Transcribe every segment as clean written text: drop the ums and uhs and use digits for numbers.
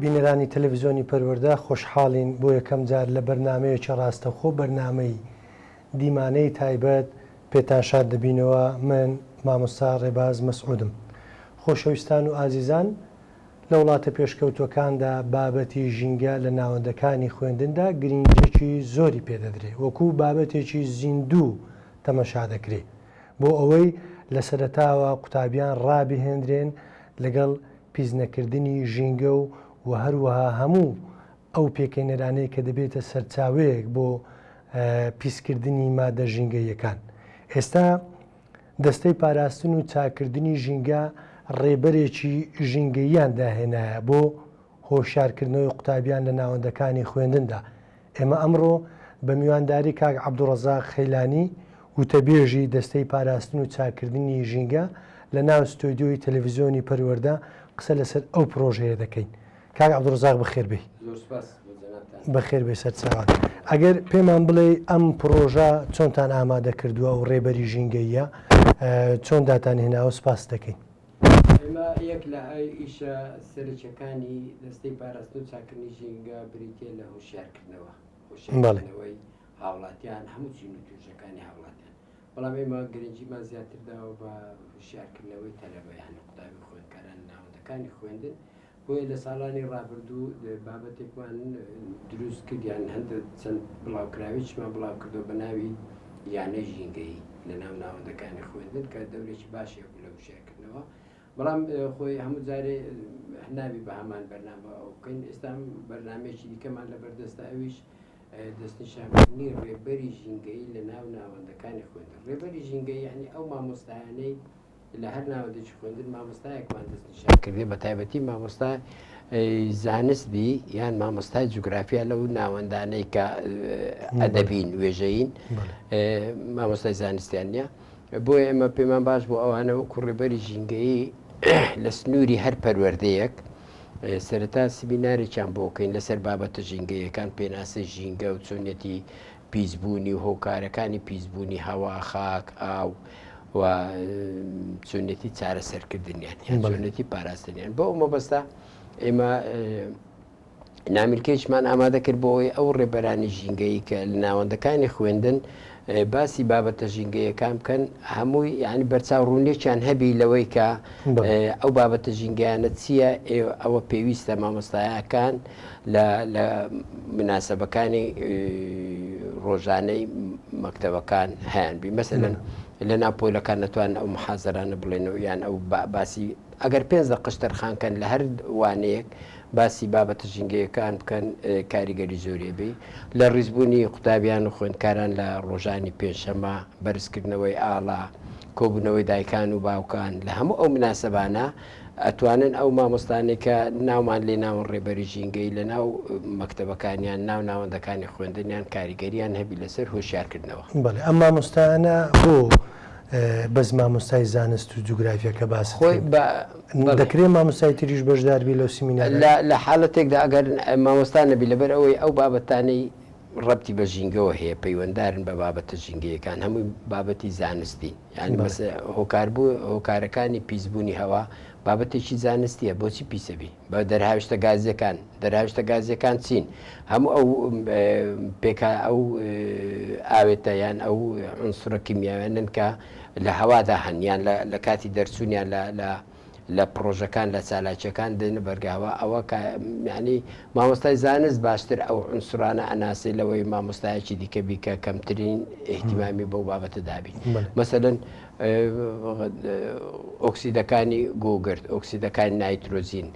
بینەرانی تەلەفزیۆنی پەروەردە خۆشحاڵین بۆ یەکەم جار لە بەرنامەیەکی ڕاستەوخۆ بەرنامەی دیمانەی تایبەت پێتان شاد دەبینەوە من مامۆستا ڕێباز مەسعودم خۆشەویستان و ئازیزان لە وڵاتە پێشکەوتووەکاندا بابەتی ژینگە لە ناوەندەکانی خوێندندا گرینگیەکی زۆری پێدەدرێ وەکو بابەتێکی زیندوو تەمەشا دەکرێ بۆ ئەوەی لە سەرەتاوە قوتابیان ڕابهێنرێن لەگەڵ پیسنەکردنی ژینگە و و هەروەها هەموو ئەو پێکهێنەرانەی کە دەبێتە سەرچاوەیەک بۆ پیسکردنی مادە ژینگەییەکان. ئێستا دەستەی پاراستن و چاککردنی ژینگە ڕێبەرێکی ژینگەییان داهێنایە بۆ هۆشیارکردنەوەی قوتابیان لە ناوەندەکانی خوێندندا. ئێمە ئەمڕۆ بە میوانداری کاک عەبدوڕەزاق خەیلانی، وتەبێژی دەستەی پاراستن و چاککردنی ژینگە لە ناو ستۆدیۆی تەلەڤزیۆنی پەروەردە قسە لەسەر ئەو پڕۆژەیە دەکەین. کاک عەبدوڕەزاق بەخێر بێی. زۆر سوپاس بۆ جەنابتان. بەخێر بێی سەرچاوان. ئەگەر پێمان بڵێی ئەم پڕۆژە چۆنتان ئامادە کردووە، ئەو ڕێبەری ژینگەییە چۆن داتان هێناوە سوپاست دەکەین. ئێمە یەک لە ئیشە سەرەکیەکانی دەستەی پاراستن و چاککردنی ژینگە بریتیە لە هۆشیارکردنەوە، هۆشیارکردنەوەی هاوڵاتیان، هەموو چین و توێژەکانی هاوڵاتیان. بەڵام ئێمە گرنگیمان زیاتر داوە بە هۆشیارکردنەوەی تەلەبە یانی قوتابی و خوێندکاران ناوەندەکانی خوێندن، بۆیە لە ساڵانی ڕابردوو بابەتێکمان دروست کرد یان هەندێک چەند بڵاوکراوێکیمان بڵاو کردەوە بە ناوی یانەی ژینگەیی لە ناو ناوەندەکانی خوێندن کە دەورێکی باشی هەبوو لە وشیارکردنەوە بەڵام خۆی هەموو جارێ نابی بە هەمان بەرنامە ئەو بکەین ئێستا بەرنامەیەکی دیکەمان لە بەردەستە ئەویش دەستنیشانکردنی ڕێبەری ژینگەیی لە ناو ناوەندەکانی خوێندن ڕێبەری ژینگەیی یعنی ئەو مامۆستایانەی لە هەر ناوەندێکی خوێندن مامۆستایەکمان دەستنیشان کردێ بە تایبەتی مامۆستا زانست بی یان مامۆستای جوگرافیا لەو ناوەندانەی کە ئەدەبین وێژەین مامۆستای زانستیان نییە بۆیە ئێمە پێمان باش بۆ ئەوانە وەکو ڕێبەری ژینگەیی لە سنووری هەر پەروەردەیەک سەرەتا سمینارێکیان بۆ بکەین لەسەر بابەتە ژینگەیەکان پێناسەی ژینگە و چۆنیەتی پیسبوونی و هۆکارەکانی پیسبوونی هەوا، خاک، ئاو و چۆنیەتی چارەسەرکردنیان یان چۆنیەتی پاراستنیان. بۆ ئەو مەبەستە ئێمە نامیلکەیشمان ئامادە کرد بۆ ئەوەی ئەو ڕێبەرانی ژینگەیی کە لە ناوەندەکانی خوێندن باسی بابەتە ژینگەیەکان بکەن هەمووی یعنی بەرچاو ڕوونیەکیان هەبی لەوەی کە ئەو بابەتە ژینگەیانە چییە ئەوە پێویستە مامۆستایەکان لە لە مناسەبەکانی ڕۆژانەی مەکتەبەکان هەیان بی مەسەلەن لە ناو پۆلەکان نەتوان ئەو محازەرانە بڵێنەوە یان ئەو باسی ئەگەر پێنج دەقەش تەرخان کەن لە هەر وانەیەک باسی بابەتە ژینگەیەکان بکەن کاریگەری زۆری بی لە ڕیزبوونی قوتابیان و خوێندکاران لە ڕۆژانی پێنجشەممە بەرزکردنەوەی ئاڵا کۆبوونەوەی دایکان و باوکان لە هەموو ئەو مناسەبانە ئەتوانن ئەو مامۆستانەی کە ناومان لێ ناون ڕێبەری ژینگەیی لە ناو مەکتەبەکانیان ناو ناوەندەکانی خوێندنیان کاریگەریان هەبی لەسەر هۆشیارکردنەوە. بەڵێ ئەم مامۆستایانە بۆ بەس مامۆستای زانست و جوگرافیا کە باست خۆی کرد بە بەڵێ. دەکرێ مامۆستای تریش بەشدار بی لەو سیمینارە؟ لە لە حالەتێکدا ئەگەر مامۆستا نەبی لەبەر ئەوەی ئەو بابەتانەی ڕەبتی بە ژینگەوە هەیە پەیوەندارن بە بابەتە ژینگەیەکان هەمووی بابەتی زانستین یانی بەڵێ. مەسە هۆکار بوو هۆکارەکانی پیسبوونی هەوا بابەتێکی زانستیە بۆچی پیسەبی بە دەرهاویشتە گازیەکان دەرهاویشتە گازیەکان چین هەموو ئەو پێکا ئەو ئاوێتە یان ئەو عنسرە کیمیاویانن کە لە هەوادا هەن یان لە کاتی دەرچوونیان لە لە لە پڕۆژەکان لە چالاکیەکان دێنە بەرگاوە ئەوە کە یعنی مامۆستای زانست باشتر ئەو عنسرانە ئەناسێ لەوەی مامۆستایەکی دیکە بی کە کەمترین ئیهتیمامی بەو بابەتە دابی مەسەلەن ئۆکسیدەکانی گۆگرد، ئۆکسیدەکانی نایترۆجین،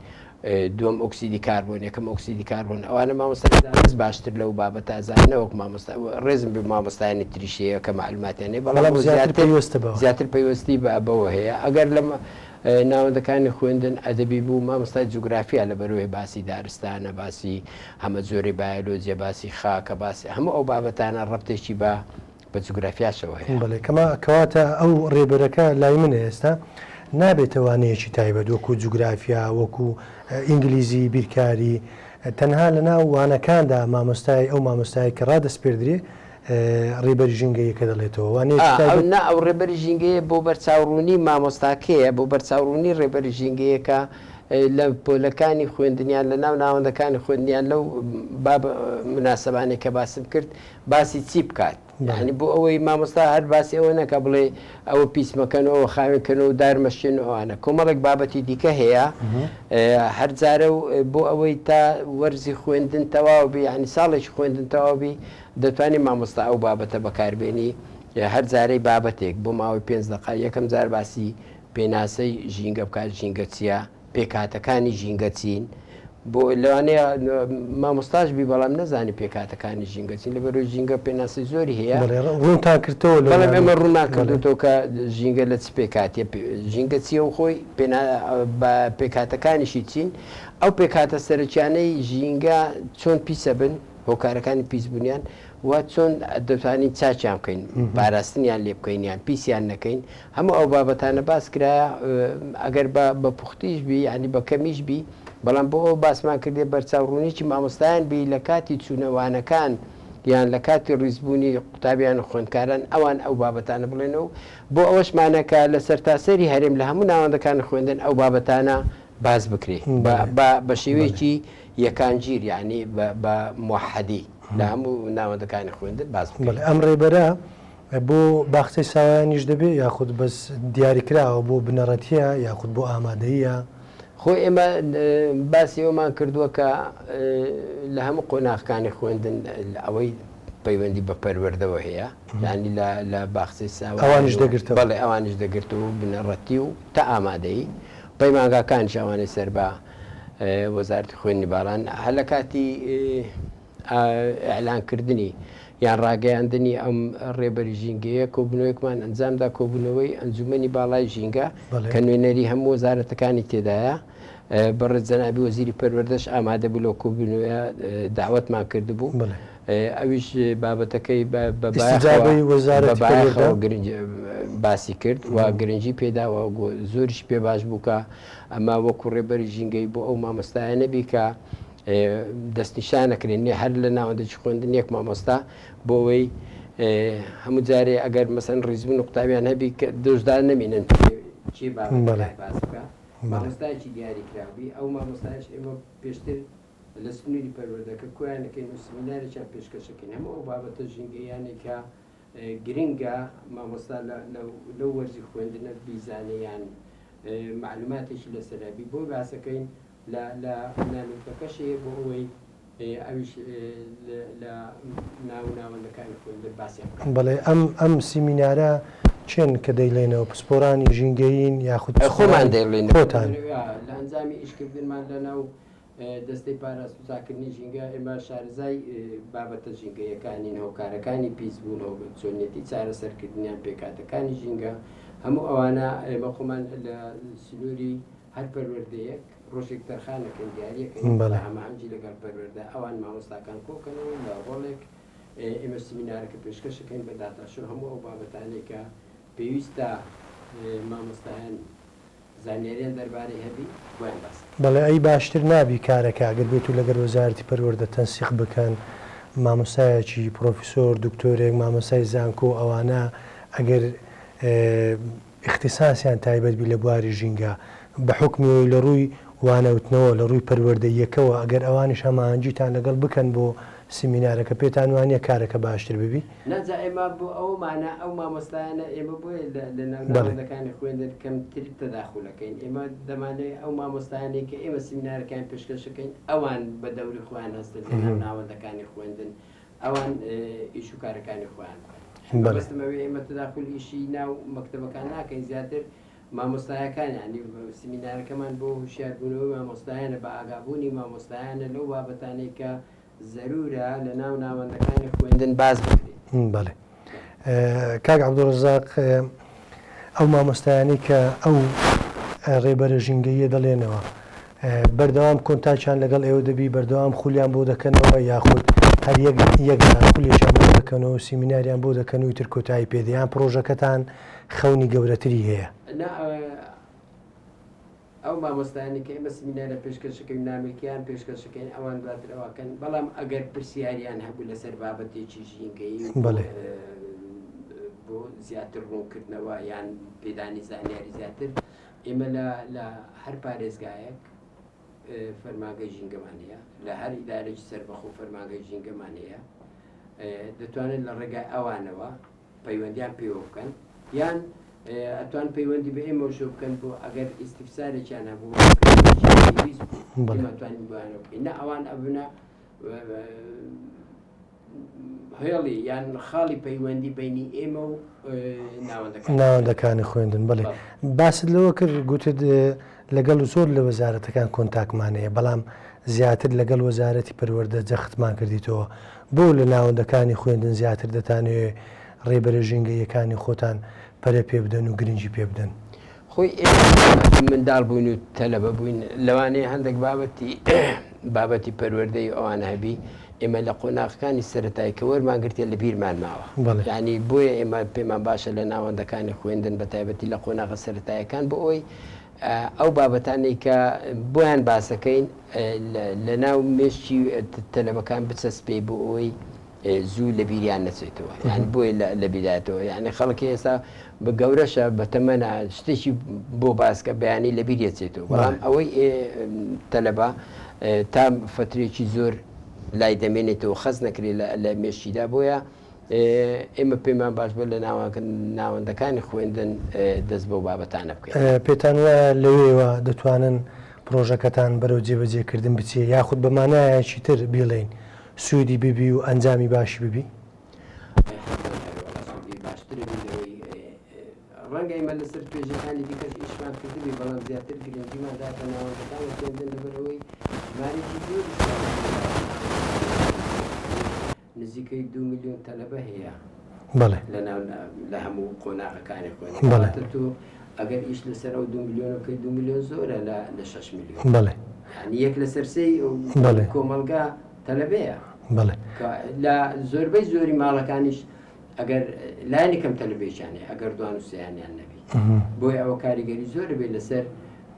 دووەم ئۆکسیدی کاربۆن، یەکەم ئۆکسیدی کاربۆن، ئەوانە مامۆستای زانست باشتر لەو بابەتە ئەزانن نەوەک مامۆستا، ڕێزم بۆ مامۆستایانی تریش هەیە کە مەعلوماتیان هەیە، بەڵام بەڵام زیاتر زیاتر پەیوەستە بەوە. زیاتر پەیوەستی بە بەوە هەیە. ئەگەر لە ناوەندەکانی خوێندن ئەدەبی بوو، مامۆستای جوگرافیا لەبەرئەوەی باسی دارستانە، باسی هەمەجۆرەی بایۆلۆجیە، باسی خاکە، باسی هەموو ئەو بابەتانە ڕەبتێکی بە بە جوگرافیاشەوە هەیە. بەڵێ کەما کەواتە ئەو ڕێبەرەکە لای منە ئێستا نابێتە وانەیەکی تایبەت وەکو جوگرافیا وەکو ئینگلیزی بیرکاری تەنها لەناو وانەکاندا مامۆستای ئەو مامۆستای کە ڕادەسپێردرێ ڕێبەری ژینگەیەکە دەڵێتەوە وانەیەکی ئەو تایبەت. نا ئەو ڕێبەری ژینگەیە بۆ بەرچاوڕوونی مامۆستاکەیە بۆ بەرچاوڕوونی ڕێبەری ژینگەیەکە. لە پۆلەکانی خوێندنیان لە ناو ناوەندەکانی خوێندنیان لەو باب مناسبانەی کە باسم کرد باسی چی بکات یعنی بۆ ئەوەی مامۆستا هەر باسی ئەوە نەکە بڵێ ئەوە پیس مەکەن و ئەوە خاوێن کەن و دار مەشکێن و ئەوانە کۆمەڵێک بابەتی دیکە هەیە هەر جارە و بۆ ئەوەی تا وەرزی خوێندن تەواو بی یعنی ساڵێکی خوێندن تەواو بی دەتوانێت مامۆستا ئەو بابەتە بەکاربێنی هەر جارەی بابەتێک بۆ ماوەی پێنج دەقە یەکەم جار باسی پێناسەی ژینگە بکات ژینگە چییە پێکهاتەکانی ژینگە چین؟ بۆ لەوانەیە مامۆستاش بی بەڵام نەزانی پێکهاتەکانی ژینگە چین لەبەرەوەی ژینگە پێناسەی زۆری هەیە. بەڵێ ڕوونتان کردەوە لەو بەڵام ئێمە ڕوونمان کردوتەوە کە ژینگە لە چ پێکهاتیە ژینگە چییە و خۆی بە پێکهاتەکانیشی چین ئەو پێکهاتە سەرەکیانەی ژینگە چۆن پیسە بن هۆکارەکانی پیسبوونیان و چۆن دەتوانین چاکیان بکەین پاراستنیان لێ بکەین یان پیسیان نەکەین هەموو ئەو بابەتانە باس کرایە ئەگەر بە بە پوختیش بی یانی بە کەمیش بی بەڵام بۆ ئەوە باسمان کردێ بەرچاو ڕوونیی مامۆستایان بی لە کاتی چوونە وانەکان یان لە کاتی ڕیزبوونی قوتابیان و خوێندکاران ئەوان ئەو بابەتانە بڵێنەوە و بۆ ئەوەشمانە کە لە سەرتاسەری هەرێم لە هەموو ناوەندەکانی خوێندن ئەو بابەتانە باس بکرێ بە بە بە شێوەیەکی یەکانگیر یانی بە بە موەحەدی لە هەموو ناوەندەکانی خوێندن باس بکرێ. بەڵێ ئەم ڕێبەرە بۆ باخچەی ساوایانیش دەبێ یاخود بەس دیاریکراوە بۆ بنەڕەتییە یاخود بۆ ئامادەییە؟ خۆ ئێمە باسی ئەوەمان کردووە کە لە هەموو قۆناغەکانی خوێندن ئەوەی پەیوەندی بە پەروەردەوە هەیە یانی لە لە باخچەی ساوایان ئەوانیش دەگرتەوە. بەڵێ ئەوانیش دەگرتەوە و بنەڕەتی و تا ئامادەیی پەیمانگاکانیش ئەوانەی سەر بە وەزارەتی خوێندنی باڵان هەر لە کاتی ئیعلانکردنی یان ڕاگەیاندنی ئەم ڕێبەری ژینگەیە کۆبوونەوەیەکمان ئەنجامدا، کۆبوونەوەی ئەنجوومەنی باڵای ژینگە کە نوێنەری هەموو وەزارەتەکانی تێدایە، بەڕێز جەنابی وەزیری پەروەردەش ئامادە بوو لەو کۆبوونەوەیە داوەتمان کردبوو، ئەویش بابەتەکەی بە بایەخەوە باسی کرد و گرنگی پێدا و زۆریش پێ باش بوو کە ئەمە وەکو ڕێبەری ژینگەی بۆ ئەو مامۆستایانە بی کە دەستنیشانەکرێن هەر لە ناوەندێکی خوێندن یەک مامۆستا بۆ ئەوەی هەموو جارێ ئەگەر مەسەن ڕیزبوون و قوتابیان هەبی کە دۆشدار نەمینن چی بابەتەکان باس بکە مامۆستایەکی دیاریکراوبی ئەو مامۆستایش ئێمە پێشتر لە سنووری پەروەردەکە کۆیانەکەین و سمینارێکیان پێشکەشەکەین هەموو ئەو بابەتە ژینگەیانێک کە گرنگە مامۆستا لەو وەرزی خوێندنە بیزانێ یان معلوماتێکی لەسەر هەبی بۆی باسەکەین لە لە نامیلکەکەش هەیە بۆ ئەوەی ئەویش لە ناو ناوەندەکانی خوێندن باسیان بکات. بەڵێ ئەم ئەم سیمینارە کێن کە دەیڵێنەوە پسپۆرانی ژینگەیین یاخود خۆمان دەیڵێینەوە خۆتان؟ لە ئەنجامی ئیشکردنمان لە ناو دەستەی پاراست و چاککردنی ژینگە ئێمە شارەزای بابەتە ژینگەیەکانین هۆکارەکانی پیسبوون چۆنیەتی چارەسەرکردنیان پێکهاتەکانی ژینگە هەموو ئەوانە ئێمە خۆمان لە سنووری هەر پەروەردەیەک ڕۆژێک تەرخانەکەین دیاریەکەین بە هەماهەنگی لەگەڵ پەروەردە ئەوان مامۆستاکان کۆکەنەوە لە هۆڵێک ئێمە سمینارەکە پێشکەشەکەین بە داتاشۆ هەموو ئەو بابەتانەی کە پێویستە مامۆستایان زانیاریان دەربارەی هەبی بۆیان باس بکەین. بەڵێ ئەی باشتر نابی کارەکە ئەگەر بێتو لەگەر وەزارەتی پەروەردە تەنسیق بکەن مامۆستایەکی پرۆفیسۆر دکتۆرێک مامۆستای زانکۆ ئەوانە ئەگەر ئیختیساسیان تایبەت بی لە بواری ژینگە، بە حوکمی ئەوەی لە ڕووی وانەوتنەوە، لە ڕووی پەروەردەییەکەوە ئەگەر ئەوانیش هەماهەنگیتان لەگەڵ بکەن بۆ سیمینارەکە پێتان وانیە کارەکە باشتر ببی؟ نا جا ئێمە بۆ ئەوەمانە ئەو مامۆستایانە ئێمە بۆیە لە لە ناو ناوەندەکانی خوێندن کەمتر تەداخول ئەکەین ئێمە دەمانەوێ ئەو مامۆستایانەی کە ئێمە سیمینارەکەیان پێشکەش ئەکەین ئەوان بە دەوری خۆیان هەستن لە ناو ناوەندەکانی خوێندن ئەوان ئیش و کارەکانی خۆیان بکەن. مەبەستم ئەوەیە ئێمە تەداخول ئیشی ناو مەکتەبەکان ناکەین زیاتر مامۆستایەکان یانی سمینارەکەمان بۆ هوشیاربوونەوەی مامۆستایانە بە ئاگابوونی مامۆستایانە لەو بابەتانەی کە زەرورە لە ناو ناوەندەکانی خوێندن باس بکرێت. بەڵێ کاک عەبدولڕەزاق ئەو مامۆستایانەی کە ئەو ڕێبەرە ژینگەییە دەڵێنەوە بەردەوام کۆنتاکیان لەگەڵ ئێوە دەبی بەردەوام خولیان بۆ دەکەنەوە یاخود هەر یەک یەک جار خولێکیان بۆ دەکەنەوە و سیمیناریان بۆ دەکەن و ئیتر کۆتایی پێ دێ یان پڕۆژەکەتان خەونی گەورەتری هەیە؟ نا ئەو مامۆستایانەی کە ئێمە سمینارە پێشکەشەکەین نامیلکەیان پێشکەشەکەین ئەوان دواتر ئەوەکەن بەڵام ئەگەر پرسیاریان هەبوو لەسەر بابەتێکی ژینگەیی بەڵێ بۆ زیاتر ڕوونکردنەوە یان پێدانی زانیاری زیاتر ئێمە لە لە هەر پارێزگایەک. فەرمانگەی ژینگەمان هەیە، لە هەر ئیدارەیەکی سەربەخۆ فەرمانگەی ژینگەمان هەیە، دەتوانن لە ڕێگای ئەوانەوە پەیوەندیان پێوە بکەن یان ئەتوان پەیوەندی بە ئێمەشەوە بکەن بۆ ئەگەر ئیستیفسارێکیان هەبوو پێویست بوو ئێمە توانین بۆیانەوە بکەین نە ئەوان ئەبنە هێڵی یان خاڵی پەیوەندی بینی ئێمە و ناوەندەکانی ناوەندەکانی خوێندن بڵێ باست لەوە کرد گوتت لەگەڵ زۆر لە وەزارەتەکان کۆنتاکمان هەیە بەڵام زیاتر لەگەڵ وەزارەتی پەروەردە جەختمان کردیتەوە بۆ لە ناوەندەکانی خوێندن زیاتر دەتانەوێ ڕێبەرە ژینگەییەکانی خۆتان پەرە پێ بدەن و گرنگی پێ بدەن؟ خۆی ئێمە منداڵ بووین و تەلەبە بووین لەوانەیە هەندێک بابەتی بابەتی پەروەردەی ئەوان هەبی ئێمە لە قۆناغەکانی سەرەتایی کە وەرمان گرتیە لە بیرمان ماوە یانی بۆیە ئێمە پێمان باشە لە ناوەندەکانی خوێندن بە تایبەتی لە قۆناغە سەرەتایەکان بۆ ئەوەی ئەو بابەتانەی کە بۆیان باسەکەین لە ناو مێشکی تەلەبەکان بچەسپێ بۆ ئەوەی زوو لە بیریان نەچێتەوە یان بۆیە لە بیرایەتەوە یعنی خەڵکی ئێستا بە گەورەشە بەتەمەنە شتێکی بۆ باسکە بەیانی لە بیر یەچێتەوە بەڵام ئەوەی تەلەبە تا فترێکی زۆر لای دەمێنێتەوە خەز نەکرێت لە مێشکیدا بۆیە ئێمە پێمان باش بوو لە ناوەندەکانی خوێندن دەست بەو بابەتانە بکەین. پێتان وایە لەوێوە دەتوانن پڕۆژەکەتان بەرەو جێبەجێکردن بچێ یاخود بە مانایەکی تر بیڵێین سوودی ببی و ئەنجامی باشی ببی؟ حەتمەن ئەرێ وەڵا سوودی باشترە بی لەوەی ڕەنگە ئێمە لەسەر توێژەکانی دیکەش ئیشمان کردبی بەڵام زیاتر گرنگیمان دا بە ناوەندەکانی خوێندن لەبەرئەوەی ژمارەیەکی زۆریش نزیکەی دوو ملیۆن تەلەبە هەیە بەڵێ لە ناو لە هەموو قۆناغەکانی خوێندن بەڵێ کەواتە تۆ ئەگەر ئیش لەسەر ئەو دوو ملیۆنە بکەی دوو ملیۆن زۆرە لە لە شەش ملیۆن بەڵێ یعنی یەک لەسەر سێی ئەو بەڵێ کۆمەڵگا تەلەبەیە بەڵێ کە لە زۆربەی زۆری ماڵەکانیش ئەگەر لایەنی کەم تەلەبەیەکیان هەیە ئەگەر دوان و سێیانیان نەبی بۆیە ئەوە کاریگەری زۆر بێت لەسەر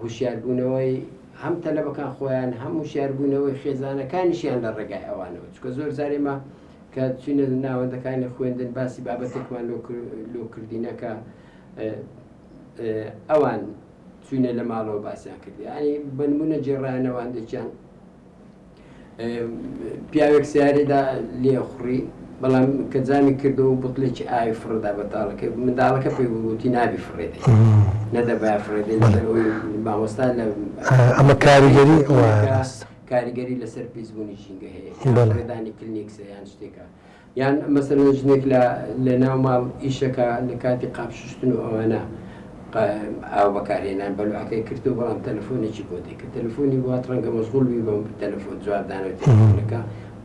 هوشیاربوونەوەی هەم تەلەبەکان خۆیان هەم وشیاربوونەوەی خێزانەکانیشیان لە ڕێگای ئەوانەوە چونکە زۆر جار ئێمە کە چوینە ناوەندەکانی خوێندن باسی بابەتێکمان لۆ کردینە کە ئەوان چوینە لە ماڵەوە باسیان کردی ینی بنمونە جێڕایانەوە هەندێکیان پیاوێک سیارەیدا لێخوڕی بەڵام کە جامی کردەوە و بوتڵێکی ئاوی فڕێدا بە تاڵەکەی منداڵەکە پێی وتی نابی فڕێدەی نەدەبایە فڕێدەی لەبەر ئەوەی مامۆستا لە ئەمە کاریگەری کاریگەری لەسەر پیسبوونی ژینگە هەیە فڕێدانی کلنیکسە یان شتێکە یان مەسەلەن ژنێک لە لە ناو ماڵ ئیشەکا لە کاتی قاپ شوشتن و ئەوانە ئاو بەکارهێنان بەلوعەکەی کردو بەڵام تەلەفۆنێکی بۆ دێ کە تەلەفۆنی بۆ هات ڕەنگە مەشغوڵ بی بەم تەلەفۆن جواب دانەوەی تەلەفۆنەکە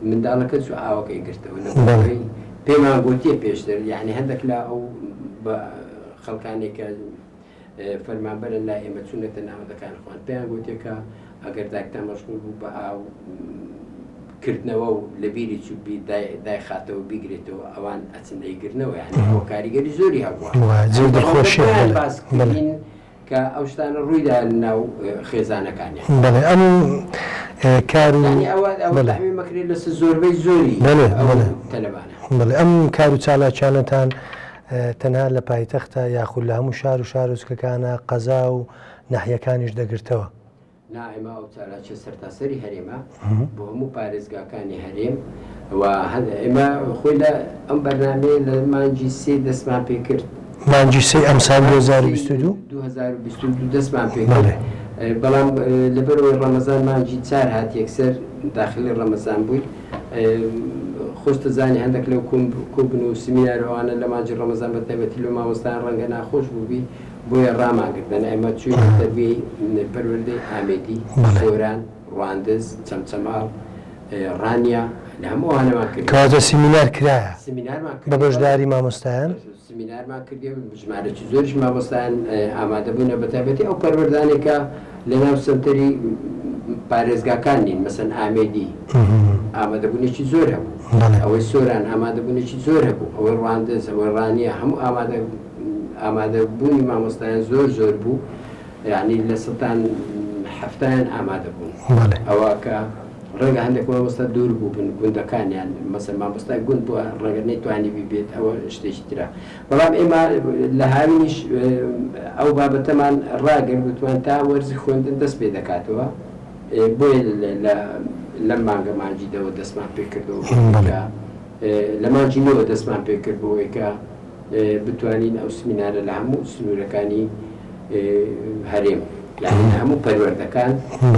منداڵەکە چوو ئاوەکەی گرتەوە لە بەڵێ پێمان گوتیە پێشتر یعنی هەندێک لە ئەو خەڵکانێک کە فەرمانبەرن لای ئێمە چوونەتە ناوەندەکانی خۆیان پێیان گوتیە کە ئەگەر دایکتان مەشغوڵ بوو بە ئاو کردنەوە و لە بیری چوو بی دایخاتەوە بیگرێتەوە ئەوان ئەچن دەیگرنەوە یانی ئەوە کاریگەری زۆری هەبووە جێی دڵخۆشیە بۆیان باس کردین کە ئەو شتانە ڕوویدا ناو خێزانەکانیان بەڵێ ئەم کار و یانی ئەوە ئەوە تەعمیم ئەکرێت لەسەر زۆربەی زۆری بەڵێ بەڵێ تەلەبانە بەڵێ ئەم کار و چالاکیانەتان تەنها لە پایتەختە یاخود لە هەموو شار و شارۆچکەکانە قەزا و ناحیەکانیش دەگرتەوە؟ نا ئێمە ئەو چالاکیە سەرتاسەری هەرێمە بۆ هەموو پارێزگاکانی هەرێم و ئێمە خۆی لە ئەم بەرنامەیە لە مانگی سێ دەستمان پێ کرد. مانگی سێی ئەمساڵ 2022؟ 2022 دەستمان پێ کرد بەڵام لەبەرئەوەی ڕەمەزان مانگی چار هات یەکسەر داخلی ڕەمەزان بووین خۆشت دەزانی هەندێک لەو کۆبن و سمینار و ئەوانە لە مانگی ڕەمەزان بە تایبەتی لۆ مامۆستایان ڕەنگە ناخۆش بووبی بۆیە ڕامانگرت دەنا ئێمە چووینە تەربیەی پەروەردەی ئامێدی، سۆران، ڕواندز، چەمچەماڵ، ڕانیە، لە هەموو ئەوانەمان کردیە. کەواتە سیمینار کرایە سمینارمان بە بەشداری مامۆستایان؟ سمینارمان کردیە، ژمارەکی زۆریش مامۆستایان ئامادە بوونە، بە تایبەتی ئەو پەروەردانەی کە لە ناو سەنتەری پارێزگاکان نین، مەسەن ئامێدی ئامادەبوونێکی زۆر هەبوو، ئەوەی سۆران ئامادەبوونێکی زۆر هەبوو، ئەوەی ڕواندز، ئەوەی ڕانیە، هەموو ئامادە ئامادە بوونی مامۆستایان زۆر زۆر بوو یانی لە سەتان حەفتایان ئامادە بوون ئەوە کە ڕەنگە هەندێک مامۆستا دوور بووبن گوندەکانیان مەسەن مامۆستای گوند بووە ڕەنگە نەیتوانی بێت ئەوە شتێکی ترە بەڵام ئێمە لە هاوینیش ئەو بابەتەمان ڕاگرت وتمان تا وەرزی خوێندن دەست پێ دەکاتەوە. بۆیە لەم مانگە مانگی دەوە دەستمان پێکردەوە کە لە مانگی نۆوە دەستمان پێکرد بۆ ئەوەی کە بتوانین ئەو سمینارە لە هەموو سنوورەکانی هەرێم یعنی لە هەموو پەروەردەکان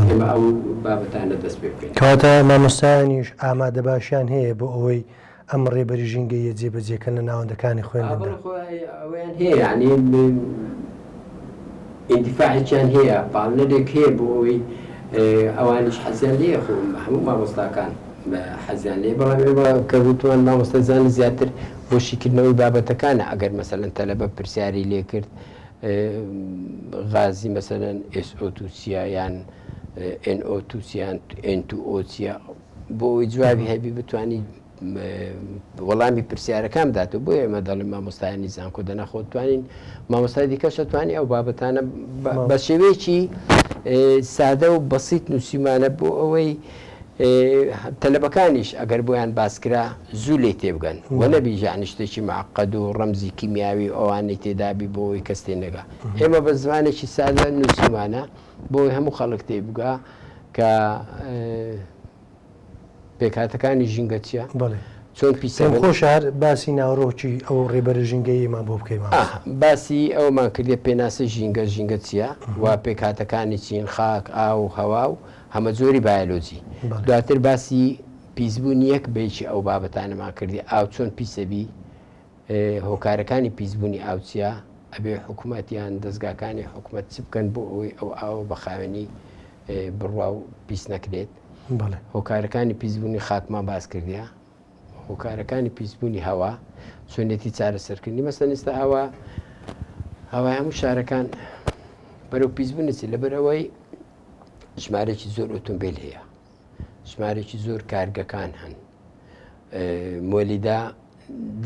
ئێمە ئەو بابەتانە دەست پێ بکەین. کەواتە مامۆستایانیش ئامادەباشیان هەیە بۆ ئەوەی ئەم ڕێبەری ژینگەییە جێبەجێ کەن لە ناوەندەکانی خوێندندا. ئەوەیان هەیە یعنی ئیندیفاعێکیان هەیە پاڵنەرێک هەیە بۆ ئەوەی ئەوانیش حەزیان لێیە خۆ هەموو مامۆستاکان حەزیان لێ بەڵام ئێمە کە وتمان مامۆستای زانست زیاتر بۆ شیکردنەوەی بابەتەکانە ئەگەر مەسەلەن تەلەبە پرسیاری لێ کرد غازی مەسەلەن SO2 چییە یان NO2 چییە N2O چییە بۆ ئەوەی جوابی هەبی بتانی وەڵامی پرسیارەکان بداتەوە بۆ ئێمە دەڵێن مامۆستایانی زانکۆ دەنا خۆ توانین مامۆستای دیکەش توانی ئەو بابەتانە بە شێوەیەکی سادە و بەسیت نووسیمانە بۆ ئەوەی تەلەبەکانیش ئەگەر بۆیان باسکرا زوو لێ تێبگەن و نەبی یەعنی شتێکی معقد و ڕەمزی کیمیاوی و ئەوانەی تێدابی بۆ ئەوەی کەس تێ نەگا ئێمە بە زمانێکی سادە نووسیمانە بۆ ئەوەی هەموو خەڵک تێ بگا کە پێکهاتەکانی ژینگە چییە؟ بەڵێ. چۆن پیسە پێم خۆشە هەر باسی ناوەڕۆکی ئەو ڕێبەرە ژینگەییەمان بۆ بکەی مامۆستا. باسی ئەوەمان کردیە پێناسەی ژینگە، ژینگە چییە و پێکهاتەکانی چین، خاک، ئاو، هەوا و هەمەجۆری بایۆلۆجی. دواتر باسی پیسبوونی یەک بە یەکی ئەو بابەتانەمان کردی، ئاو چۆن پیسەبی، هۆکارەکانی پیسبوونی ئاو چییە، ئەبێ حکومەت یان دەزگاکانی حکومەت چ بکەن بۆ ئەوەی ئەو ئاوە بە خاوێنی بڕوا و پیس نەکرێت. هۆکارەکانی پیسبوونی خاکمان باس کردیە، هۆکارەکانی پیسبوونی هەوا، چۆنیەتی چارەسەرکردنی، مەسەن ئێستا هەوا هەوای هەموو شارەکان بەرەو پیسبوون دەچێت لەبەر ئەوەی ژمارەیەکی زۆر ئۆتۆمبیل هەیە، ژمارەیەکی زۆر کارگەکان هەن، مۆلیدە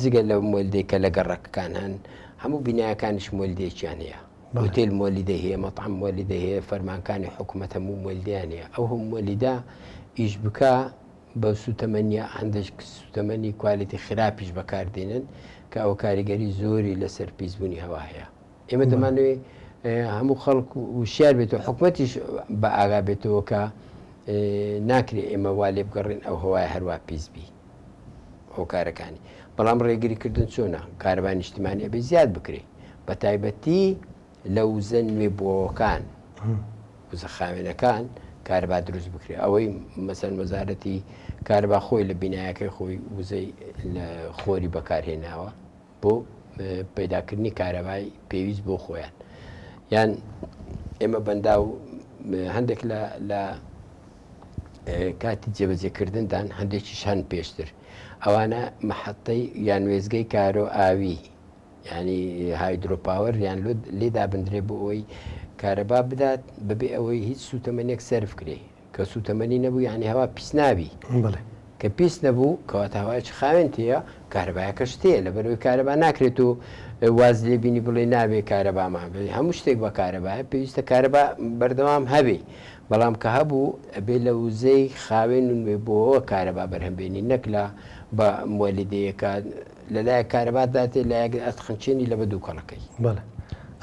جگە لەو مۆلدەی کە لە گەڕەکەکان هەن هەموو بینایەکانیش مۆلدێکیان هەیە. هۆتێل مۆلیدەی هەیە، مەتعەم مۆلیدەی هەیە، فەرمانکانی حکوومەت هەموو مۆلیدەیان هەیە. ئەو هەموو مۆلیدە ئیش بکا بە سووتەمەنیە هەندێک سووتەمەنی کوالیتی خراپیش بەکاردێنن کە ئەوە کاریگەری زۆری لەسەر پیسبوونی هەوا هەیە. ئێمە دەمانەوێت هەموو خەڵک وشیار بێتەوە، حکومەتیش بە ئاگا بێتەوە کە ناکرێ ئێمە وا لێ بگەڕێن ئەو هەوایە هەروا پیس بی. هۆکارەکانی بەڵام ڕێگری کردن چۆنە؟ کارەبای نیشتیمانی ئەبێ زیاد بکرێ بە تایبەتی لە وزە نوێبووەوەکان وزە خاوێنەکان کارەبا دروست بکرێ ئەوەی مەسەن وەزارەتی کارەبا خۆی لە بینایەکەی خۆی وزەی لە خۆری بەکارهێناوە بۆ پەیداکردنی کارەبای پێویست بۆ خۆیان یان ئێمە بەندا و هەندێک لە لە کاتی جێبەجێکردندان هەندێکیش هەن پێشتر ئەوانە مەحەتەی یان وێزگەی کارۆ ئاوی ینی hydropower یان لێ دابندرێ بۆ ئەوەی کارەبا بدات بەبێ ئەوەی هیچ سوتەمەنێک سەرف کرێ کە سوتەمەنی نەبوو یانی هەوا پیس نابی. بەڵێ. کە پیس نەبوو کەواتە هەوایەکی خاوێن تێیە کارەبایەکەش تێیە لەبەرئەوەی کارەبا ناکرێت و واز لێ بینی بڵێی نابێ کارەبامان هەبێ هەموو شتێک بە کارەبایە پێویستە کارەبا بەردەوام هەبێ بەڵام کە هەبوو ئەبێ لە وزەی خاوێن و نوێبووەوە کارەبا بەرهەم بێنی نەک لە بە موەلیدەیەکە لەلایەک کارەبات داتێ لایەک ئەتخنچێنی لە بە دووکەڵەکەی. بەڵێ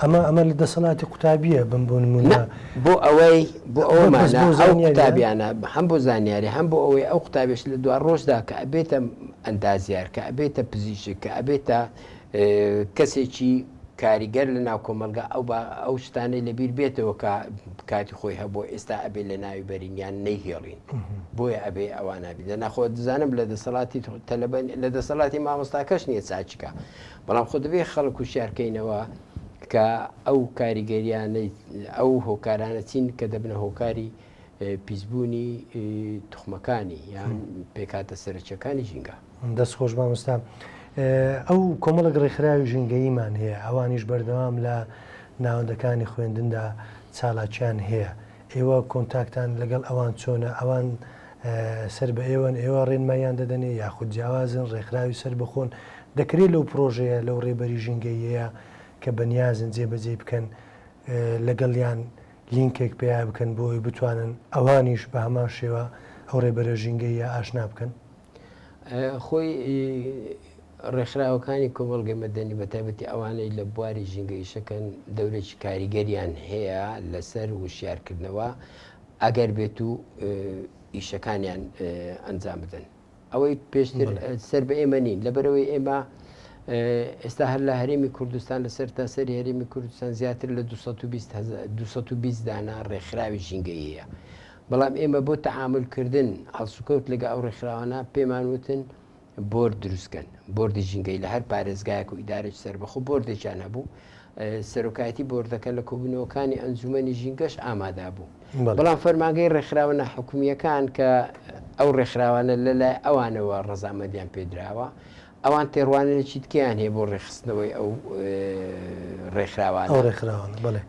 ئەمە ئەمە لە دەسەڵاتی قوتابییە بم بۆ نموونە. نا بۆ ئەوەی بۆ ئەوە بەس مانا بۆ ئەو زانیارییە. قوتابیانە هەم بۆ زانیاری هەم بۆ ئەوەی ئەو قوتابیش لە دوا ڕۆژدا کە ئەبێتە ئەندازیار کە ئەبێتە پزیشک کە ئەبێتە کەسێکی کاریگەر لە ناو کۆمەڵگا ئەو با ئەو شتانەی لەبیر بێتەوە کە کاتی خۆی هەبووە ئێستا ئەبێ لە ناوی بەرین یان نەیهێڵین بۆیە ئەبێ ئەوانە بی دەنا خۆ دەزانم لە دەسەڵاتی تەلەبە لە دەسەڵاتی مامۆستاکەش نییە چاکیکە بەڵام خۆ دەبێ خەڵک وشیارکەینەوە کە ئەو کاریگەریانەی ئەو هۆکارانە چین کە دەبنە هۆکاری پیسبوونی توخمەکانی یان پێکهاتە سەرەکیەکانی ژینگە. دەست خۆش مامۆستا. ئەو کۆمەڵێک ڕێکخراوی ژینگەییمان هەیە ئەوانیش بەردەوام لە ناوەندەکانی خوێندندا چالاکیان هەیە ئێوە کۆنتاکتان لەگەڵ ئەوان چۆنە ئەوان سەر بە ئێوەن ئێوە ڕێنماییان دەدەنێ یاخود جیاوازن ڕێکخراوی سەربەخۆن دەکرێت لەو پرۆژەیە لەو ڕێبەری ژینگەییەیە کە بەنیازن جێبەجێی بکەن لەگەڵیان لینکێک پەیا بکەن بۆ ئەوەی بتوانن ئەوانیش بە هەمان شێوە ئەو ڕێبەرە ژینگەییە ئاشنا بکەن؟ خۆی ڕێکخراوەکانی کۆمەڵگەی مەدەنی بە تایبەتی ئەوانەی لە بواری ژینگە ئیشەکەن دەورێکی کاریگەریان هەیە لەسەر وشیارکردنەوە. ئەگەر بێت و ئیشەکانیان ئەنجام بدەن. ئەوەی پێشتر سەر بە ئێمە نین لەبەرەوەی ئێمە ئێستا هەر لە هەرێمی کوردستان لە سەر تاسەری هەرێمی کوردستان زیاتر لە 220 دانە ڕێکخراوی ژینگەیی هەیە بەڵام ئێمە بۆ تەعاملکردن هەڵسوکەوت لەگە ئەو ڕێکخراوانە پێمان وتن بۆرد دروست کەن، بۆردی ژینگەیی لە هەر پارێزگایەک و ئیدارەی سەربەخۆ بۆردێکیان هەبوو، سەرۆکایەتی بۆردەکە لە کۆبوونەوەکانی ئەنجوومەنی ژینگەش ئامادە بوو. بەڵام فەرمانگەی ڕێکخراوە ناحکومییەکان کە ئەو ڕێکخراوانە لەلای ئەوانەوە ڕەزامەندیان پێدراوە، ئەوان تێڕوانینێکی دیکەیان هەیە بۆ ڕێکخستنەوەی ئەو ڕێکخراوانە.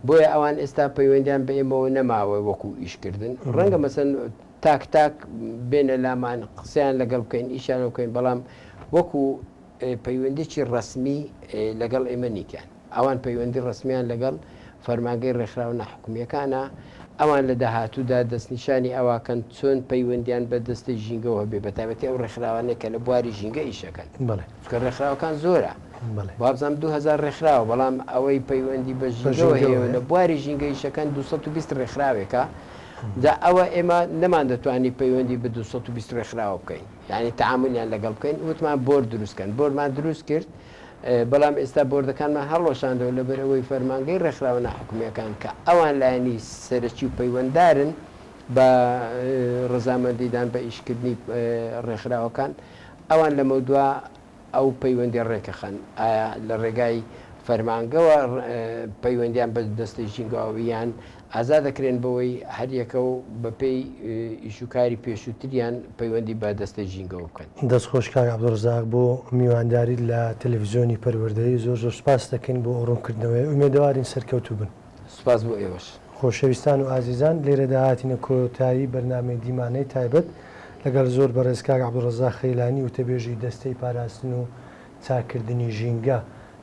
بۆیە ئەوان ئێستا پەیوەندیان بە ئێمەوە نەماوە وەکو ئیشکردن. ڕەنگە مەسەن تاک تاک بێنە لامان قسەیان لەگەڵ بکەین ئیشیان بکەین بەڵام وەکو پەیوەندێکی ڕەسمی لەگەڵ ئێمە نیتیان ئەوان پەیوەندی ڕەسمیان لەگەڵ فەرمانگەی ڕێکخراوە ناحکومیەکانە ئەوان لە داهاتوودا دەستنیشانی ئەوەکەن چۆن پەیوەندیان بە دەستەی ژینگەوە هەبێ بە تایبەتی ئەو ڕێکخراوانەی کە لە بواری ژینگە ئیشەکەن چونکە ڕێکخراوەکان زۆرە وابزانم 2000 ڕێکخراوە بەڵام ئەوەی پەیوەندی بە ژینگەوە هەیە لە بواری ژینگە ئیشەکەن 220 ڕێکخراوێکە جا ئەوە ئێمە نەماندەتوانی پەیوەندی بە 220 ڕێکخراوە بکەین یعنی تەعامولیان لەگەڵ بکەین وتمان بۆرد دروست کەن بۆردمان دروست کرد بەڵام ئێستا بۆردەکانمان هەڵوەشاندەوە لەبەر ئەوەی فەرمانگەی ڕێکخراوە ناحکومیەکان کە ئەوان لایەنی سەرەکی و پەیوەندارن بە ڕەزامەندیدان بە ئیشکردنی ڕێکخراوەکان ئەوان لەمەودوا ئەو پەیوەندیە ڕێکەخەن؟ ئایا لە ڕێگای فەرمانگەوە پەیوەندیان بە دەستەی ژینگەوە یان ئازاد دەکرێن بەوەی هەریەکە و بەپێی ئیش و کاری پێشووتریان پەیوەندی بە دەستەی ژینگەوە بکەن؟ دەست خۆش کاک عەبدولڕەزاق بۆ میوانداریت لە تەلەفزیۆنی پەروەردەیی زۆر زۆر سوپاست دەکەین بۆ ئەو ڕوونکردنەوەیە ئومێدەوارین سەرکەوتوو بن. سوپاس بۆ ئێوەش. خۆشەویستان و ئازیزان لێرەدا هاتینە کۆتایی بەرنامەی دیمانەی تایبەت لەگەڵ زۆر بەڕێز کاک عەبدولڕەزاق خەیلانی وتەبێژی دەستەی پاراستن و چاککردنی ژینگە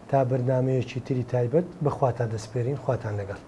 تا بەرنامەیەکی تری تایبەت بە خواتان دەسپێرین خواتان لەگەڵ.